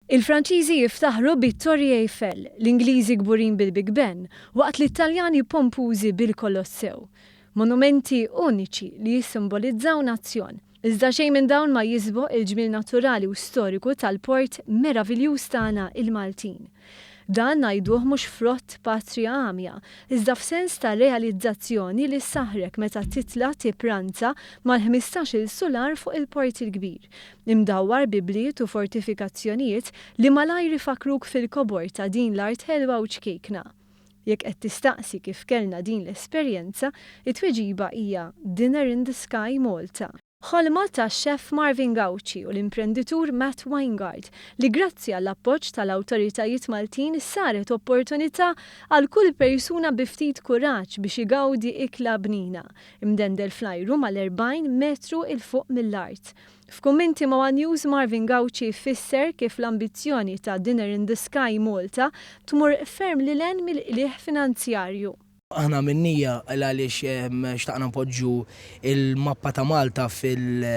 Il-Franċiżi jiftaħru bit-Torri Eiffel, l-Ingliżi kburin bil-Big Ben, waqt li t-Taljani pompużi bil-Kolossew. Monumenti uniċi li jissimbolizzaw nazzjon. Iżda xejn minn dawn ma jisboq il-ġmiel naturali u storiku tal-port meraviljuż tagħna il-Maltin. Dan ngħiduh mhux frott patrija għamja, iżda f'sens ta' realizzazzjoni li ssaħħrek meta titla' tippranza mal-15-il sular fuq il-Port il-Kbir, imdawwar bi bliet u fortifikazzjonijiet li malajr ifakkruk fil-kobor ta' din l-art ħelwa u ċkejkna. Jekk qed tistaqsi kif kellna din l-esperjenza, it-tweġiba hija Dinner in the Sky Malta. Ħolma tax-chef Marvin Gauci u l-imprenditur Matt Weingard li grazzi għall-appoġġ tal-awtoritajiet Maltin saret opportunità għal kull persuna bi ftit kuraġġ biex igawdi ikla bnina, imdendel fl-ajru mal-40 metru 'l fuq mill-art. F'kummenti ma' one News Marvin Gauci fisser kif l-ambizzjoni ta' Dinner in the Sky Malta tmur ferm lil hinn mill-qligħ finanzjarju. Aħna għamilnieha għaliex xtaqna npoġġu il-mappa ta' Malta fil-Dinner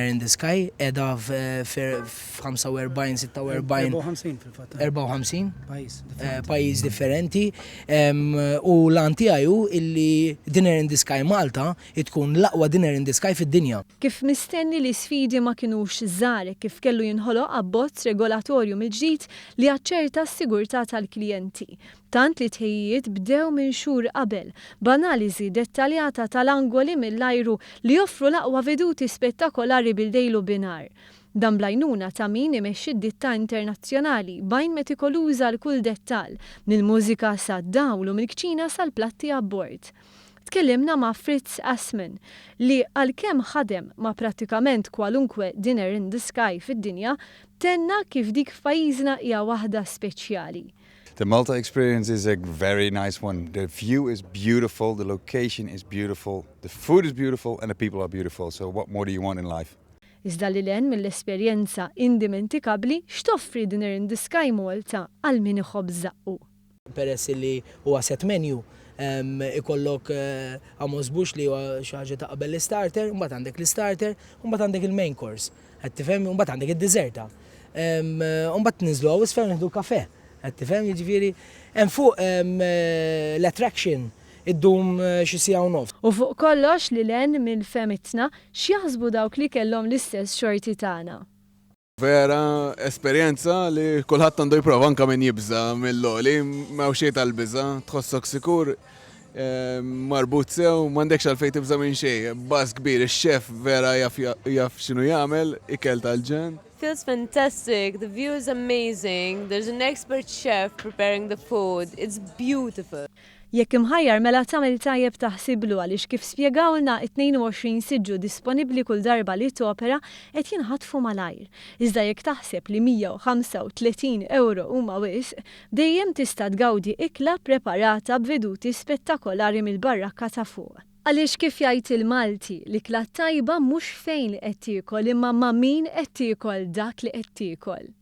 in the Sky, qiegħda f'45, 46. 54 fil-fatt. 54 pajjiż differenti. U l-għan tiegħi hu illi Dinner in the Sky Malta tkun l-aqwa Dinner in the Sky fid-dinja. Kif mistenni, l-isfidi ma kinux żgħar kif kellu jinħoloq abbozz regolatorju mill-ġdid li jaċċerta s-sigurtà tal-klijenti. Tant li tħejjijiet bdew minn xhur qabel, b'analiżi dettaljata tal-angoli mill-ajru li joffru l-aqwa veduti spettakolari bil-lejl u binhar. Dan bl-għajnuna ta' min imexxi d-ditta internazzjonali b'għajn metikoluża għal kull dettall, mill-mużika sad-dawl u mill-kċina sal-platti abbord. Tkellimna ma' Fritz Assmann li għalkemm ħadem ma' prattikament kwalunkwe Dinner in the Sky fid-dinja, tenna kif dik f'pajjiżna hija waħda speċjali. The Malta experience is a very nice one. The view is beautiful, the location is beautiful, the food is beautiful, and the people are beautiful. So what more do you want in life? Iżda lil hinn mill-esperjenza indimentikabli, x'toffri Dinner in the Sky Malta għal min iħobb żaqqu? Peress li huwa set menu, ikollok amuse-bouche li huwa xi ħaġa ta' qabel l-starter, mbagħad għandek l-starter, u mbagħad għandek il-main course. Qed tifhem, mbagħad għandek id-deżerta. Mbagħad ninżlu hawn isfel nieħdu kafè. Qed tifhem, jiġifieri hemm fuq l-attraction iddum xi siegħa u nofs. U fuq kollox, lil hinn minn fehmitna, x'jaħsbu dawk li kellhom l-istess xorti tagħna? Vera esperjenza li kulħadd għandu jprova, anke min jibża mill-għoli, m'hawn xejn tal-biża, tħossok sikur, marbut sew, m'għandekx għalfejn tibża minn xejn. Buzz kbir, ix-chef vera jaf jaf x'inhu jagħmel, ikel tal-ġenn. Feels fantastic. The view is amazing. There's an expert chef preparing the food. It's beautiful. Jekk imħajjar, mela tagħmel tajjeb taħsiblu, għaliex kif spjegawlna, 22 siġġu disponibbli kull darba li topera qed jinħatfu malajr. Iżda jekk taħseb li €135 huma wisq, dejjem tista' tgawdi ikla preparata b'veduti spettakolari mill-barrakka ta' fuq. Għaliex kif jgħid il-Malti, l-ikla tajba mhux fejn qed tiekol imma ma' min qed tiekol dak li qed tiekol.